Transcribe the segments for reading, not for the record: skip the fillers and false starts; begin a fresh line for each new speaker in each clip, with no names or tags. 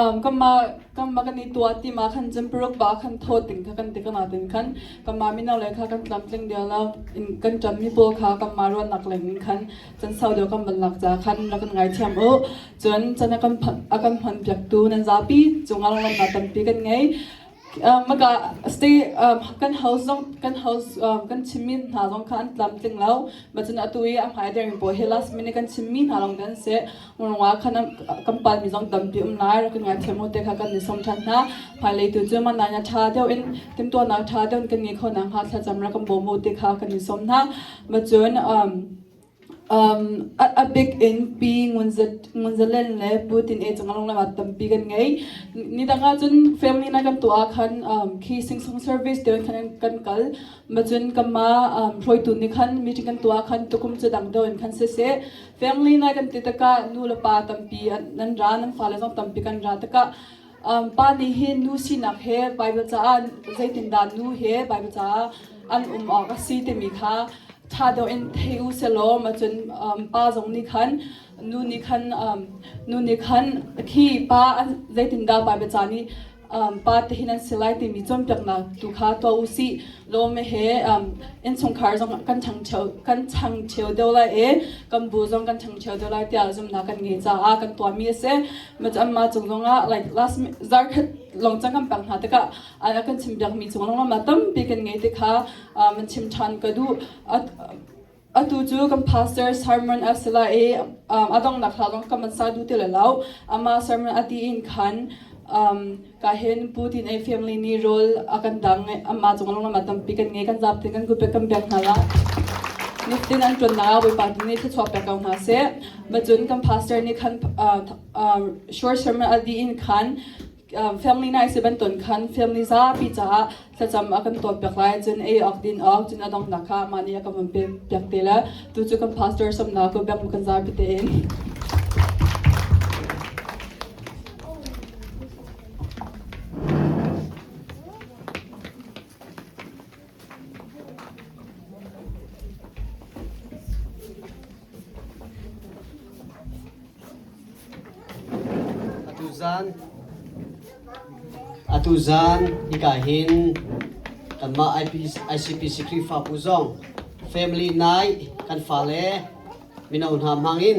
Kanmah kanmah kan i tuah ti ma khan cun paruk ba khan thawt ding kha kan ti ka natin khan kanmah mino le kha kan tlamtling deuh lo in kan ṭammi pawl kha kanmah ruahnak leng in khan can sau deuh kan van lak ca khan rak kan ngaithiam u. Cun can a kan a kan hmanpiaktu nan zapi cungah lunglawmhnak tampi kan ngei. Maka stay kan house zong kan house kan chimmi hna zong kha an tlamtling lo. Macun atu i a hmai dermi pawl hi last minute kan chimmi hna lawng kan si. Ngurungah khan kan palmi zong tampi um lai rak kan ngaithiam u te kha kan i sawm ṭhan hna. Hmailei tu cu man ṭha deuh in timhtuahnak ṭha deuh in kan ngei kho nakhnga thlacam rak kan bawm u ti kha kan i sawm hna. Macun A bik in Pi Ngun Za Len le Pu Tin E cungah lunglawmhnak tampi kan ngei. Nidang ahcun family na kan tuah ahkhan khi singsong service te khan kan kal. Macun kanmah hruaitu nih khan meeting kan tuah khan tukum cu dang deuh in khan siseh family na kan ti tikah nu le pa tampi nan ra nan fale zong tampi kan ra tikah pa nih hin nu sinak he Bible caah zeitindah nu he Bible caah an um awk a si timi kha ṭha deuh in thei u selaw macun pa zong nih khan nu nih khan nu nih khan khi pa zeitindah Bible ca nih pa te hin an si lai timi cawnpiaknak tu kha tuah u sih law me he innchungkhar zong kan ṭhangcho kan ṭhangcheu deuh lai i kan bu zong kan ṭhangcheu deuh lai tiah zumhnak kan ngei caah kan tuahmi a si. Amma cung zongah like last zarkhat long cang kan pek hna tikah a kan chim biakmi cung lawng tampi kan ngei ti kha man chim ṭhan ka duh. Atu cu kan pastor sermon a si lai i a donghnak hla zong kan man sa duh ti le lo. Ama sermon a ti in khan ka hin Pu Tin Ei family nih rawl a kan dang amma cung lawng tampi kan ngei kan zap tin kan group kan pek hna la. Nitin an ṭuannak ah Bawipa tu nih thluachuah pek ko hna seh. Macun kan pastor nih khan short sermon a dih in khan family na si bantuan khan family zapi caah thlacam a kan tuah piak lai cun ei awk din awk cun a donghnak kha mah nih a kan van piak te le tu cu kan pastor samnak ko bek kan zapi tein.
Atu zan hika hin kanmah ICPC Khrihfabu zong family night kan fale mino hna hmang in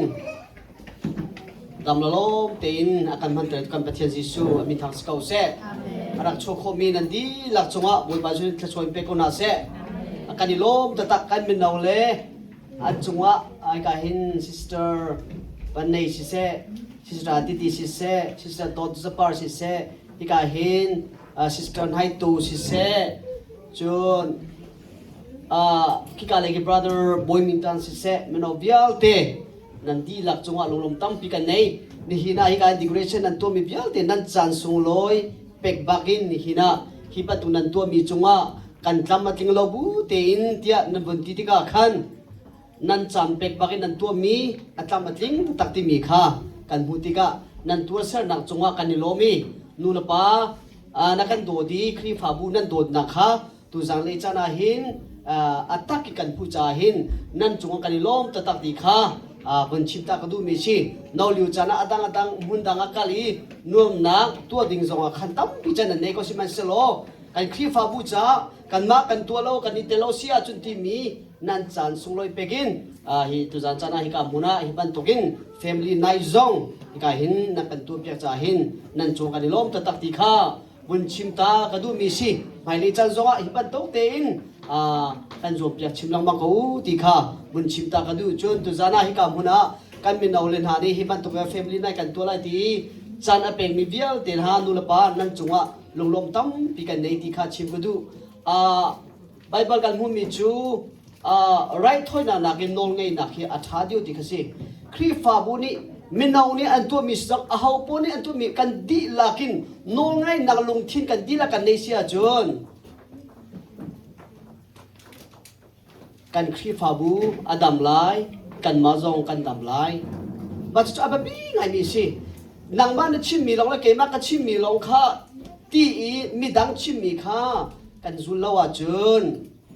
dam lalawm tein a kan hmanter kan Pathian Jesuh a min thang si ko seh. A rak chuak khawhmi nan dihlak cungah Bawipa cu thluachuah in pe ko hna seh. A kan i lawm taktak kan mino le An cungah aika hin Sister Vannei siseh, Sister Aditi siseh, Sister Dawt Zapar siseh, hika hin Sister Hnaitu siseh, cun khika lei khi Brother Bawi Min Tan siseh, mino vialte nan dihlak cungah lunglawm tampi kan nei. Nihin ah hika decoration nan tuahmi vialte nan caan sunglawi pek bakin nihin ah hi bantuk nan tuahmi cungah kan tlam a tling lo bu tein tiah nan vun ti tikah khan nan caan pek bak in nan tuahmi a tlam a tling taktak timi kha kan hmuh tikah nan tuahsernak cungah kan i lawm i nu le pa na kan dawt i Khrihfabu nan dawtnak kha tuzang lei caan ah hin a tak i kan hmuh caah hin nan cungah kan i lawm taktak ti kha vun chim ta ka duhmi si no liu caan ah a dang a dang hmun dang ah kal i nuamnak tuah ding zongah khan tampi can nan nei ko sihmanhsehlaw kan Khrihfabu caah kanmah kan tuah lo kan i tel lo si ahcun timi nan caan sunglawi pekin hi tuzan caan ah hika hmun ah hi bantukin family night zong hika hin nan kan tuahpiak caah hin nan cung kan i lawm taktak ti kha vun chim ta ka duhmi si hmailei caan zongah hi bantuk tein kan zuampiak chim lengmang ko u ti kha vun chim ta ka duh cun tuzan ah hika hmun ah kan mino le hna nih hi bantuk family night kan tuah lai ti caan a pekmi vialte hna nu le pa nan cungah lunglawm tampi kan nei ti kha chim ka duh. Uh, Bible kan hmuhmi cu uh, raithawinak nakin nawlngeihnak hi a ṭha deuh ti kha si. Khrihfabu nih mino nih an tuahmi zong aho paoh nih an tuahmi kan dihlak in nawlngeihnak lungthin kan dihlak kan nei si ahcun Kan Khrihfabu a dam lai, kanmah zong kan dam lai. Mah cucu a biapi ngaimi a si. Nangmah na chimmi lawng le keimah ka chimmi lawng kha ti i midang chimmi kha kan zul lo ahcun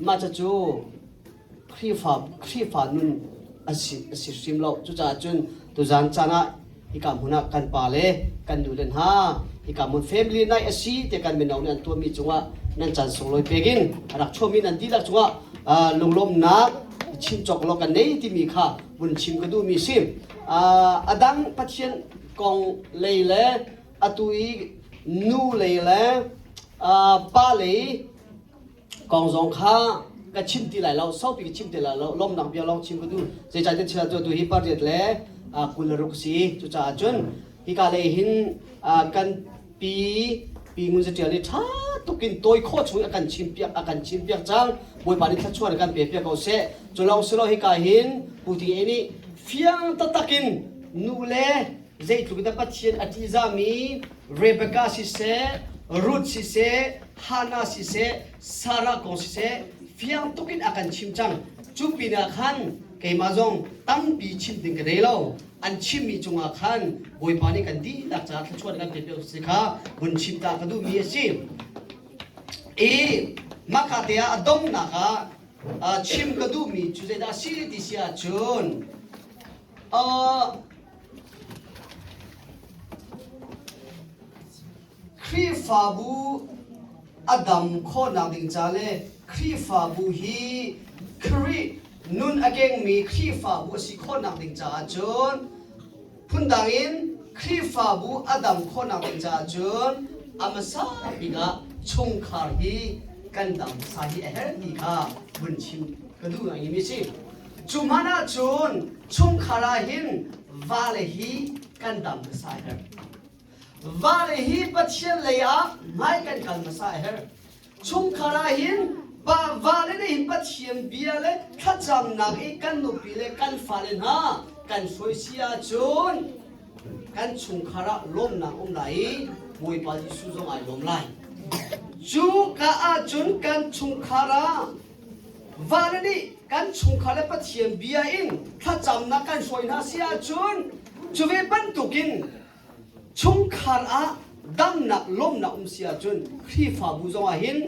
mah cucu Khrihfa, Khrihfa nun a si, a si hrim lo. Cucaah cun tuzan caan ah. Hika hmun ah kan pa le kan nu le hna hika hmun family night a si te kan mino nih an tuahmi cungah nan caan sunglawi pek in a rak chuahmi nan dihlak cungah lunglawmhnak chim cawk lo kan nei timi kha vun chim ka duhmi si. A dang Pathian kong lei le atu i nu lei le pa lei kong zong kha ka chim ti lai lo saupi ka chim ti lai lo lawmnak bia lawng chim ka duh zeicahtiah thil tu hi pariat le 26 si cucaah cun hika lei hin kan pi pi ngun zatial i ṭha tukin tawi khawh chung a kan chim piak a kan chim piak cang bawipa nih thluachuah kan pe piak ko seh cu lawng si lo hika hin pu Ting E nih fiang taktak in nu le zeitluk in dah Pathian a ṭihzahmi Rebecca siseh, Ruth siseh, Hannah siseh, Sarah kong siseh, fiang tuk in a kan chim cang. Cu pinah khan keimah zong tampi chim ding ka nei lo. An chimmi cungah khan Bawipa nih kan dihlak caah thluachuah kan pe si kha vun chim ta ka duhmi a si. I mahka te ah a donghnak ah chim ka duhmi cu zeidah a si ti si ahcun Khrihfabu a dam khawhnak ding ca le Khrihfabu hi Khrih nun a kengmi Khrihfabu a si khawhnak ding caah cun phundang in Khrihfabu a dam khawhnak ding caah cun a hmasa bik ah chungkhar hi kan dam hmasa hi a herh ti kha vun chim ka duh ngaimi a si. Cu hmanh ahcun chungkhar ah hin vale hi kan dam hmasa a herh. Vale hi Pathian lei ah hmai kan kal hmasa a herh. Chungkhar ah hin pa vale nih hin Pathian bia le thlacamnak i kan nupi le kan fale hna kan hruai si ahcun kan chungkhar ah lawmnak um lai i Bawipa Jesuh zong ai lawm lai. Cu ka ahcun kan chungkhar ah Vale nih kan chungkhar le Pathian bia in thlacamnak kan hruai hna si ahcun cu ve bantukin chungkhar ah damnak lawmnak um si ahcun Khrihfabu zong ah hin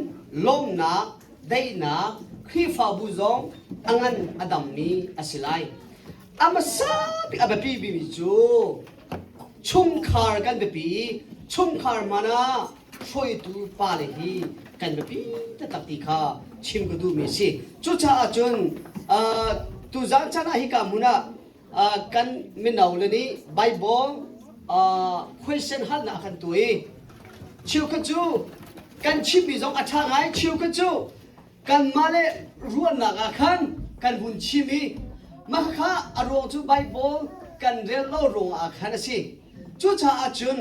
lawmnak daihnak Khrihfabu zong a ngan a dammi a si lai. A hmasa bik a biapi bikmi cu chungkhar kan biapi chungkhar hmanh ah hruaitu pale hi kan biapi taktak ti kha chim ka duhmi a si. Cucaah cun tuzaan caan ah hika hmun ah kan mino le nih Bible question halnak kan tuah i cheukhat cu kan chimmi zong a ṭha ngai cheukhat cu kanmah le ruahnak ah khan kan hun chim i mah kha a ruang cu Bible kan rel lo ruangah khan a si. Cucaah cun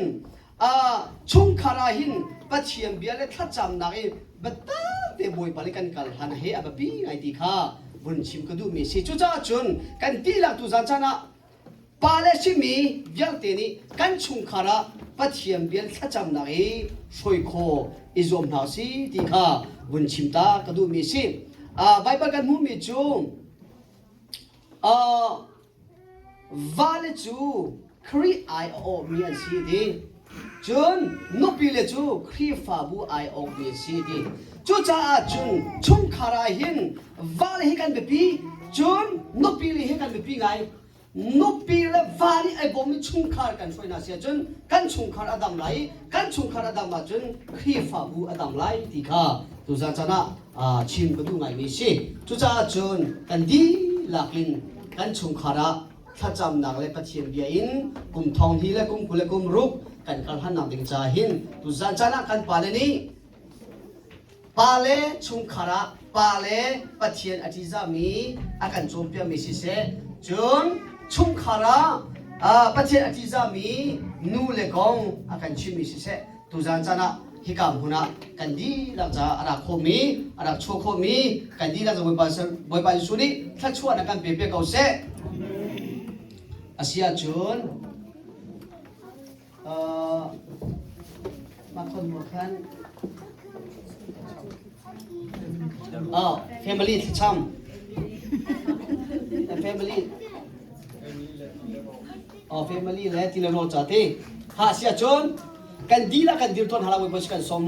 chungkhar ah hin Pathian bia le thlacamnak i biatak te Bawipa le kan kal hlan he a biapi ngai ti kha vun chim ka duhmi a si. Cucaah cun kan dihlak tuzaan caan ah pa le simi vialte nih kan chungkhar ah Pathian bia le thlacamnak i hruai khawh i zuam hna si ti kha vun chim ta ka duhmi a si. Baibal kan hmuhmi cu Vale cu Khrih ai a awhmi an si ti. Cun nupile cu Khrihfabu ai awkmi an si ti. Cucaah cun chungkhar ah hin vale hi kan biapi, cun nupile hi kan biapi ngai. Nupi le va nih ai bawmmi chungkhar kan hruai hna si ahcun kan chungkhar a dam lai i kan chungkhar a dam ahcun Khrihfabu a dam lai ti kha tuzaan caan ah chim ka duh ngaimi a si. Cucaah cun kan dihlak in kan chungkhar ah thlacamnak le Pathian bia in kum thong hnih le kum 20 le kum ruk kan kal hannak ding ca hin tuzaan caan ah kan pale nih pale chungkhar ah pale Pathian a ṭihzahmi a kan cawnpiakmi siseh cun chungkhar ah Pathian a ṭihzahmi nu le kong a kan chimmi siseh tuzaan caan ah hika hmun ah kan dihlak caah a rak khawhmi a rak chuah khawhmi kan dihlak Bawipa Bawipa Jesuh nih thluachuahnak kan pe piak ko seh a si ahcun mah khon mu khan oh family thlacham family Oh family le ti le rawl ca te ha si ahcun kan dihlak kan dir tuan hala Bawipa kan sawm na.